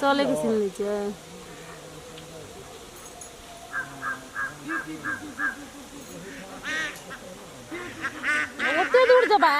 चलेके scene लै छियै। ओते दूर जेबै?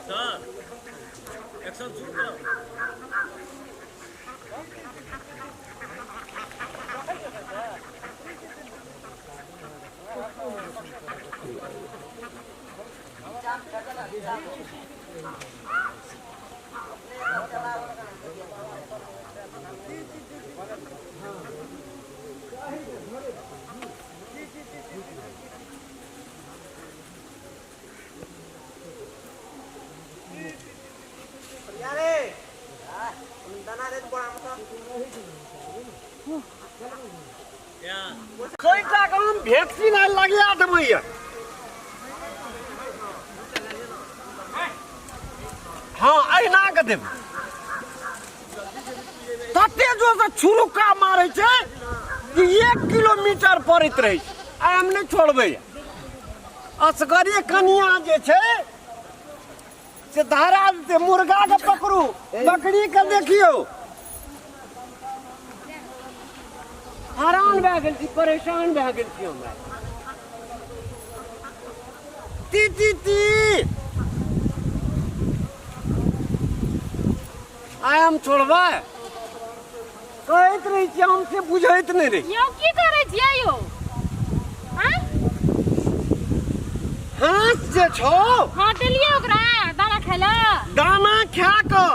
सर, एक्शन शुरू करो। कईटा के हम वैक्सीन आइ लगिया देबै ये। हाँ, अहिना के देबै। तते जोरसँ छुरुका मारै छै कि 1 किलोमीटर पड़ैत रहै छै। आइ हम नहि छोड़बै। असगरे कनिया जे छै से धरा देतै। मुर्गा के पकड़ू, बकरी के देखियौ। हैरान भए गेल छी, परेशान भए गेल छी हमरा। ती ती ती, आइ हम छोड़बै कहैत रहै छियै, हम से बुझैत नहि रही। यौ, की करै छियै यौ? आँय? हाथ जे छौ। हँ, देलियै ओकरा दाना खाय लए। दाना खा कऽ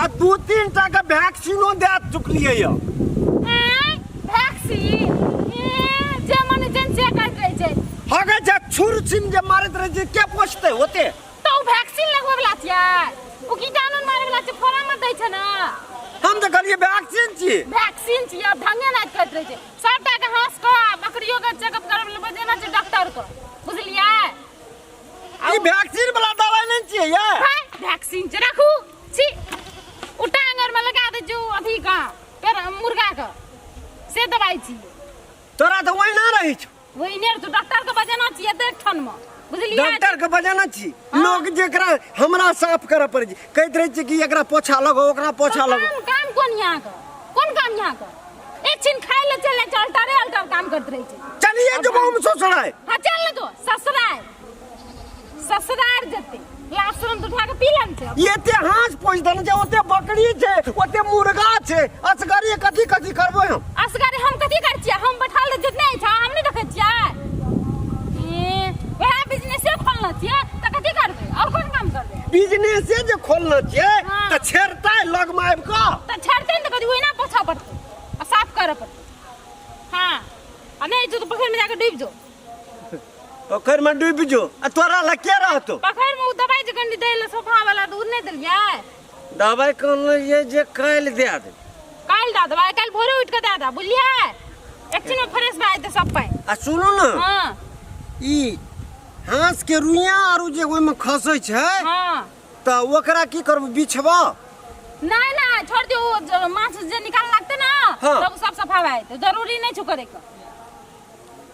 आ 2-3 टा के वैक्सीनो दए चुकलियै यऽ। आँय, वैक्सीन? ए, जे मन जन से करैत रहै छै। हगे जे छुर छिन जे मारैत रहै छै, के पोसतै ओते? तऽ ओ वैक्सीन लगबै वला छियै? ओ कीटाणु मारै वला छै, फोड़ा मत दै छै ने। हम तऽ कहलियै वैक्सीन छियै। वैक्सीन छियै, आब ढंगे नहि करैत रहै छै। सबटा के हंस के आ बकरियो के चेकअप करबै लए बजेना छै डॉक्टर के, बुझलियै? ई वैक्सीन वाला दवाई नहि छियै ये। भाई, वैक्सीन छै, राखू छी। ओ टांगर में लगा दै छै ओ अथी का पेड़ मुर्गा के, से दवाई छी। तोरा तऽ ओहिना रहै छौ। ओहिने तो डॉक्टर के बजेना छियै देख ठन में, बुझलियै? डॉक्टर के बजेना छी। लोग जेकरा हमरा साफ करऽ पड़ै छै, कहैत रहै छै कि एकरा पोछा लगो, ओकरा पोछा लगो। काम काम कोन यहाँ के? कोन काम यहाँ के? एक छिन खाइ ले चल छै, अल्टरे अल्टर काम करत रहै छै। चलिए जब हम ससुराल। हाँ, चल न तो ससुराल, ससुराल जते लाशरम उठा के पी लेन छै। एते हाथ पोछि देने छै, ओते बकरी छै, ओते मुर्गा छै, असगरे कथी कथी करबै हम? असगरे हम कथी करै छियै? हम बैठल रहै जितने छै, हम नहि देखै छियै। ए, वएह बिजनेसे खोलने छियै तऽ कथी करबै और कोन काम करबै? बिजनेसे जे खोलने छियै हाँ। तऽ छेड़तै लगमे आबि कऽ। तऽ छेड़तै ने तऽ कथी ओहिना पोछऽ पड़तै आ साफ करऽ पड़तै। हाँ, आ नहि जो तऽ पोखरिमे जाके डूबि जो। पोखरिमे डूबि जो आ तोरा लग के रहतो? पोखरिमे ओ दवाइ जे कनि दै लए सोफा वाला, तऽ ओ नहि देलियै? दवाइ कहलियै जे काल्हि दए देबै। काल्हि दए देबै? काल्हि भोरे उठि कऽ दए दे, बुझलियै? एक छिनमे फ्रेश भए जेतै सब पानि। आ सुनू ने। हाँ। ई हाँस के रुइया आरू जे ओहिमे खसै छै तऽ ओकरा की करबै, बिछबऽ? नहीं नहीं, छोड़ दियो। वो माछ जे निकाल लगते ना, तब सब सफा भए जेतै। जरूरी नहीं छौ करे के,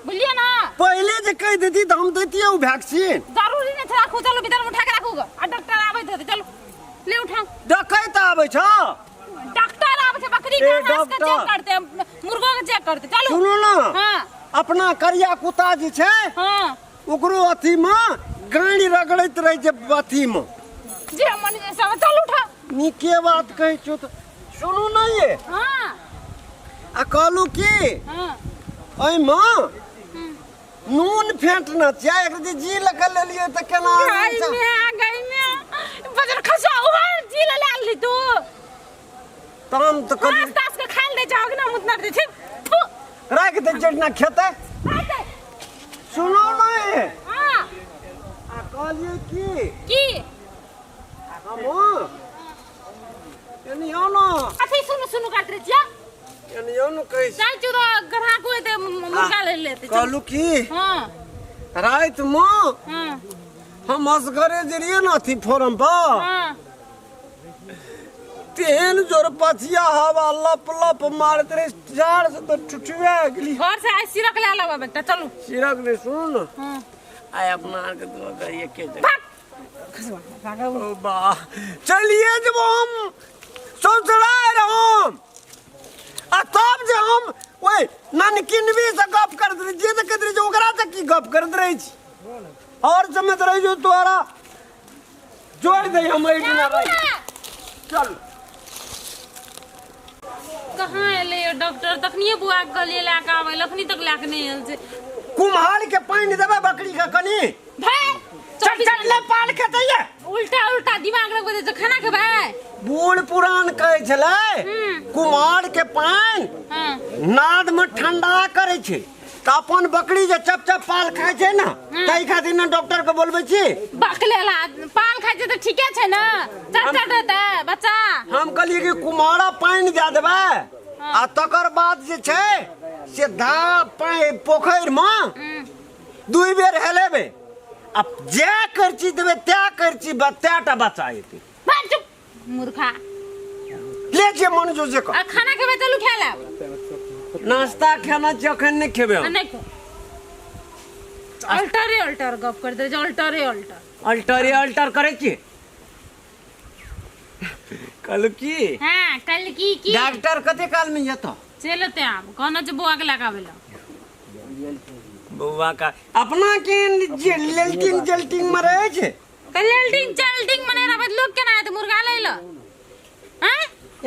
बुझलियै ना? पहिले जे कहि देती तऽ हम दैतियै ओ वैक्सीन। जरूरी नहीं छै, राखू, चलू भीतर में उठा के राखू ग। आ डॉक्टर आबैत हेतै, चलू ले उठा। डकैत आबै छ। डॉक्टर आबै छै, बकरी के ए, हाथ के डॉक्टर। चेक करते, मुर्गो के चेक करते, चलू। सुनू ना। हाँ। अपना करिया कुत्ता जे छै, ओकरो अथी में गाड़ी रगड़ैत रहै छै अथी में। जे मन जे सब, चल उठा। नीके बात कहै छौ तऽ सुनू ना ये। हाँ। आ कहलू की, एहिमे नून फेंटना छै, एक रति जी लऽ कऽ लेलियै तऽ केना? गई में, गई में बजर खसा उहर जी ले ली तू। तम तऽ कभी तास तास के खाइल दे जाओ ना, मुतना दे छै। थू। राख दे चटना खेतै। राख दे। सुनो ना ये। हाँ। आ कहलियै की की हम एनी आउ ना। अथी सुनु सुनु काट रे छिया। एनी आउ ना, कहै छी। चल चुरो ग्राहक होय ते मुर्गा ले लेते। कहलू की, हाँ। राति में हाँ हम असगरे जे रहियै ने अथी फोरम पर हाँ तेहन जोर पछिया हवा लप लप मारैत रहे जाड़ से तऽ ठुठुआ गेली घर से आइ सिरक लए लेबै बेटा चलू सिरक नहि सुन ने हाँ आइ अपना आरके दुआ करिए के जगह भाग खसवा भागो ओ वाह चलिए जब हम ससुराल रहम आ तब जे हम ओए ननकिनबी से गप करैत रही जे देखैत रही ओकरा से की गप करैत रहै छी और समझ रही जो तोरा जोड़ दे हम एहिठिना रही चल कहाँ एलै यौ डॉक्टर तखनिए बुआ के कहलियै लए कऽ आबै लए अखनी तक लए कऽ नहि आयल छै कुम्हार के पानि देबै बकरी के कनि भाय चट चट ले पाल खेतैया उल्टा उल्टा दिमाग लगबै छै खाना खेबै बूढ़ पुरान कहै छलै कुम्हार के पानि हाँ नाद में ठंडा करै छै तऽ अपन बकरी जे चप चप पाल खाइ छै ने ताहि खातिर ने डॉक्टर के बोलबै छी बकलेला पाल खाइ छै तऽ ठीके छै ने चट चट हेतै बच्चा हम कहलियै कि कुम्हारा पानि दए देबै आ तकर बाद जे छै से धा पानि पोखरिमे दुइ बेर हेलेबै आ जे करची देबै तै करची तै टा बच्चा एतै भाग चुप मूर्खा ले जे मन जो जे कर आ खाना खेबै चलू खा लेब नाश्ता खाना छै अखन नहि खेबै हम नहि खो अल्टरे अल्टर गप कर दे अल्टरे अल्टर अल्टरे अल्टर करै छी कहलु की हां कल की की डॉक्टर कते काल में एतौ चल ते आब कहना जे बौआ के लगाबै ला बौआ का अपना के जे लेल्टिंग जेल्टिंग में रहै छै लेल्टिंग चेल्टिंग मने रहबै लोग केना हेतै मुर्गा लै ल हैं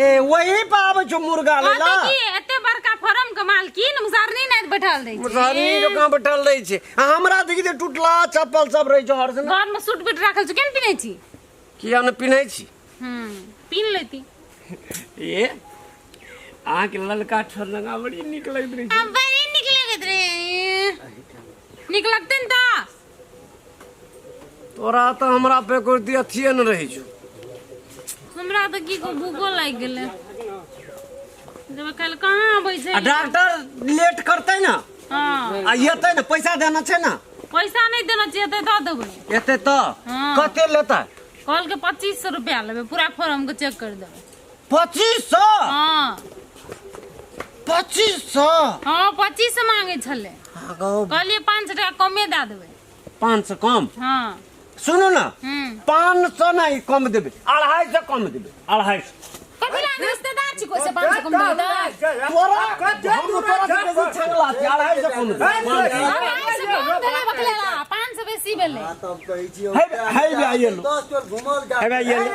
ए वही पर आबै छौ मुर्गा लै ला कहतै की एते बड़का फार्म के मालकिन मुसहरनी नहि बैठल दै छै मुसहरनी जकाँ बैठल रहै छै आ हमरा देखी ते टूटला चप्पल सब रहै छौ हर समय घर में सूट बूट राखल छै केना पिन्है छी किया ने पिन्है छी पिन्ह लेती ए अहाँके ललका ठरनगा बड़ी नीक लगैत रहै छै बड़ी नीक लगैत रहै नीक लगतै ने तऽ तोरा तऽ हमरा पे कोइ अथिए नहि रहै छौ हमरा तऽ की कहू भूखो लागि गेलै जब काल्हि कहाँ आबै छै आ डॉक्टर लेट करतै ने हँ आ एतै ने पैसा देना छै ने पैसा नहि देना छै एतै दऽ देबै एतै तऽ हँ। कते लेतै कहलकै 2500 रुपया लेबै पूरा फॉर्म के चेक कर देबै 2500 हँ 2500 हँ 2500 मांगै छलै कहलियै 500 टाका कमे दए देबै 500 कम हँ सुनू ने हम्म 500 नहीं कम देबै 250 कम देबै 250 कथी लए रिश्तेदार छी कोइ से 500 कम देबै तऽ तोरा हम तोरा से बेसी छंगला छी 250 कम देबै 250 कम देबै बकलेला 500 बेसी भेलै तब कहै छी हे हे बे आइए लो 10 टोल घुमल जा हे बे आइए लो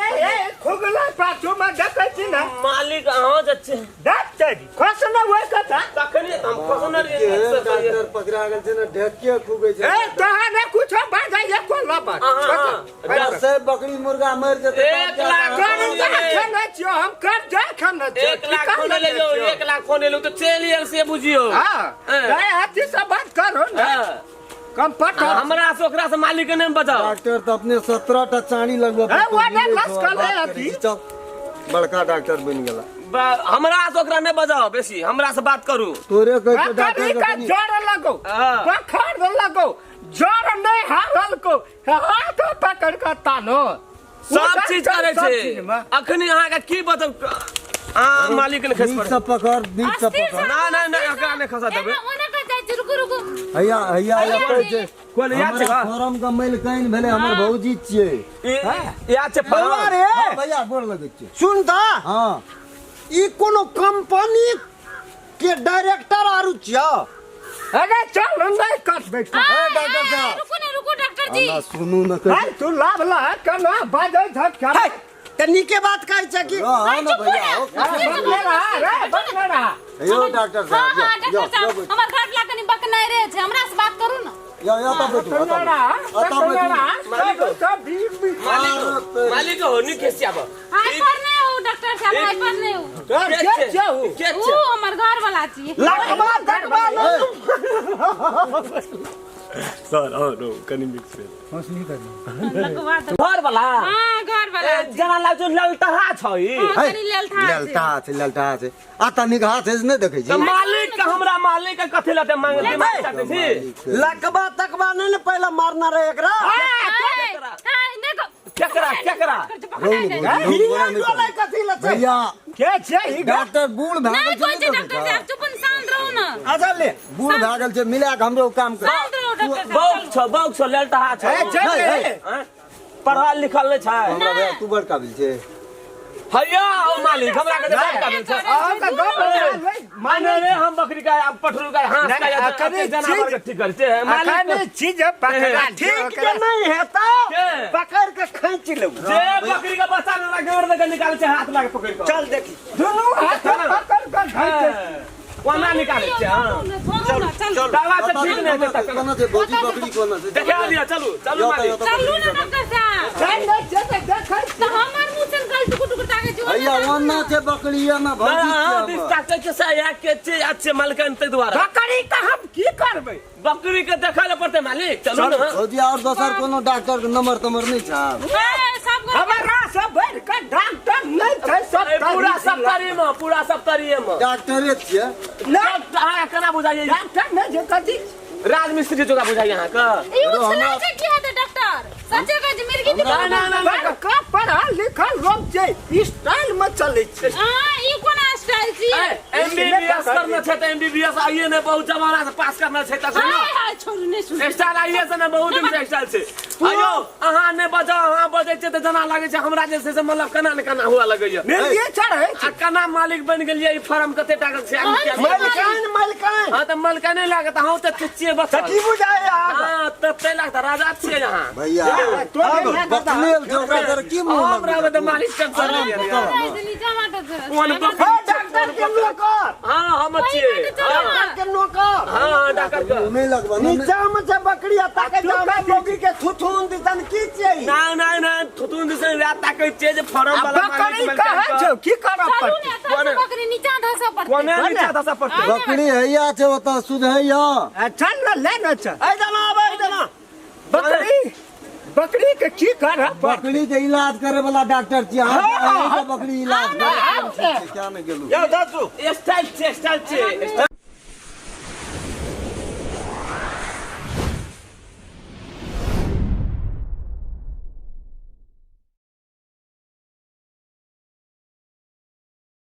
खुगला पाछू में देखै छी ने मालिक अहाँ जे छै देख तेरी खुश न होय कथा तखने तऽ हम खसने रहियै केहन नीकसँ कहियै। डॉक्टर पकड़ा गेल छै ने ढेकिए खुबै छै ए तोहा ने कुछो बाजै एको लबत अहाँ से बकरी मुर्गा मरि जेतै एक लाख कर्जा खेने छियो हम कर्जा खेने छियो एक लाख फोन एलै 1 लाख फोन एलौ तऽ चलि आयल से बुझियौ हाँ हाँ। अथी से बात करो ने हाँ। कम्फर्ट हमरा से ओकरा से मालिक के नहि बचाओ डॉक्टर तऽ अपने 17 टा चानी लगबऽ ए, पड़तौ, वो नहि मिलै लस छौ, कऽ ले बात अथी। करै छी, चल बड़का डॉक्टर बनि गेला हमरा से ओकरा नहि बजाओ बेसी हमरा से बात करू तोरे कहै छौ डॉक्टर बकरी के का कनि जड़ लगो हाँ। बखार लगो जड़ नहीं हारल को हाथ पकड़ के तानो सब चीज करै सब छै चीज मे। अखनी अहाँके की बताउ अहाँ मालिक ने खसि नीक पड़त से पकड़ नीक से अस्थिर पकड़ ना ना ना एकरा नहि खसा देबै एना ओना कऽ जाइ छै रुकू रुकू हैया हैया हैया कहै छै कोन याद छै हमरा फॉर्म के मालिकाइन भेलै हमर भौजी छियै याद छै बौआ फॉर्म रे हँ भैया गोर लगै छियै सुन तऽ हँ ई कोनो कंपनी के डायरेक्टर आरू छियौ अरे चल नहीं कट बैठ डॉक्टर साहब। रुकू ने रुकू डॉक्टर जी ना सुनू न कहै भाई तू लाभ ला कना बाजै झट कर है तऽ नीके बात कहै छै कि रह न भैया हो। बकने रहा रे बकने रहा यौ डॉक्टर हाँ साहब हाँ यौ डॉक्टर यौ साहब हमर घर ला कनी बकनाइ रहे छै हमरा से बात करू ना यौ यौ तऽ बैठू बकने रहा एतऽ बकने बैठू रहा सब सब भी भी मालिक मालिक हो नीक खसियाब हाई पर नहीं हो डॉक्टर साहब हाई पर नहीं हो के छौ के ऊ छै हमर घर वाला छी लखबा दखबा ए, सर हां रो कनी मिक्स भेल। हंस नहीं करना। लगवा दे। घर वाला? हां, घर वाला। जना लाग जो ललतहा छ ई। हां, कनी ललथा छै। ललता छै, ललता छै। आ तनिक हाथ छै से नहि देखै छी। त मालिक के, हमरा मालिक के कथि लते मांगे दिमाग चाटे छी? लकबा तकबा नहीं ने पहले मारना रहे एकरा। केकरा केकरा? रौ ने भौजी, रौ, बोला नहि डोलै करू। कथी लए छै? भैया के छै ई? डॉक्टर बूढ़ भए नहीं गेल छै, कोई नहि छै देखै डॉक्टर छह? साहब, चुप शांत रहो ना। अच्छा ले। बूढ़ भए गेल छै, मिला के हमरो काम कर। शांत रहो डॉक्टर साहब। बौक छ, बौक छ, ललतहा छ। ए, चल नहीं, रे। नहीं। हैं? पढ़ल लिखल नहीं छै। हमरा भैया तू बड़ काबिल छै। हैया ओ मालिक, हमरा के बड़ काबिल छै। अहाँ के गप बता। माने रे हम बकरी का आ पठरू का हाथ नहीं, का नहीं, कभी जानवर के ठीक करते हैं मालिक। अखन चीज पकड़ा ठीक के नहीं हेता के? पकड़ के खींच लेब। जे बकरी का बच्चा ना घेर दे के निकाल छै, हाथ लाके पकड़ के। चल देखी। दुनू हाथ पकड़ के घाइते। कोना निकाले छै? हां, चलू चलू। दवा से ठीक नहीं हेतै तखन। कोना छै भौजी, बकरी कोना छै? देखा दिया, चलू चलू मालिक। चलू ना डॉक्टर साहब। चल ने, चल देखै। तो हमर मुंह से गल टुकुर टुकुर ताके छै। भैया ओना छै बकरी ना भौजी हां, छियै दिस हमर। ताकै छै से या के छै अच्छे मालिकन तै दुआरे। बकरी के हम की करबै? बकरी के देखै ले पड़तै मालिक, चलू ना। भौजी, और दोसर कोनो डॉक्टर के नंबर तंबर नहि छै? सब हमरा से बढ़ के डॉक्टर नहीं छै सब। ए, पूरा सप्तरी में, पूरा सप्तरी में डॉक्टरे छियै। नहीं, अहाँ केना बुझाइए? डॉक्टर नहीं छै कथी? राजमिस्त्री जोगा बुझाइए अहाँके? ई उछलै छै की हेतै डॉक्टर? सच्चे कहै छी, मिर्गी हमरा- ना ना ना। बड़का पढ़ल लिखल लोक छै, स्टाइल में चलै छै। हां, ई कोना स्टाइल छी? एमबीबीएस करना छै तऽ एमबीबीएस आइए ने, बहुत जमाना से पास करना छै तखन। हाय हाय, छोड़ू, नहीं सुन। स्टाइल आइए से ने, बहुत दिन से स्टाइल छै। आइयो अहाँ नहि बजाउ, अहाँ बजै छियै तऽ जेना लागै छै हमरा जे छै से मतलब केना ने केना हुआ लगैया। मिर्गी चढ़ै आ केना मालिक बनि गेलियै? ई फार्म कते टाका छै? मलकान मलकान। हाँ, तऽ मालिक नहि लागत, अहूँ तऽ छियै तऽ बच्चा। की बुझाय आग? हाँ, तऽ तै लागत राजा छियै अहाँ। भैया बकलेल छै, ओकरा जरा की मुँह हम रहबै तऽ लगबै? मालिक टेंशन नहि लिअ। नीचा माटो छै। कोन बकरी? हे, डॉक्टर के नौकर। हाँ, हम छियै। हाँ। डॉक्टर के नौकर। हाँ, डॉक्टर के। नहि लगबा नहि। नीचा में छै बकरी आ ताके जामे बकरी के थुथुन दिसन की छियै? ना ना ना, थुथुन दिसन वएह ताकै छियै जे फार्म वाला बकरी मालिक। कहाँ छौ? की करऽ चलू पड़तै? ने, एतऽ से बकरी नीचा धसऽ पड़तै। कोने नीचा धसऽ पड़तै? बकरी हैया छै ओतऽ, सुझैया। आ, चल ने, ले ने चल। ऐ जना आबै जना। बकरी, बकरी के की करऽ पड़तै? बकरी के इलाज करे वाला डॉक्टर छियै अहाँ। हाँ, अहीं के बकरी इलाज करे क्या नहि गेलू? यौ दादू। स्टाइल छै, स्टाइल छै।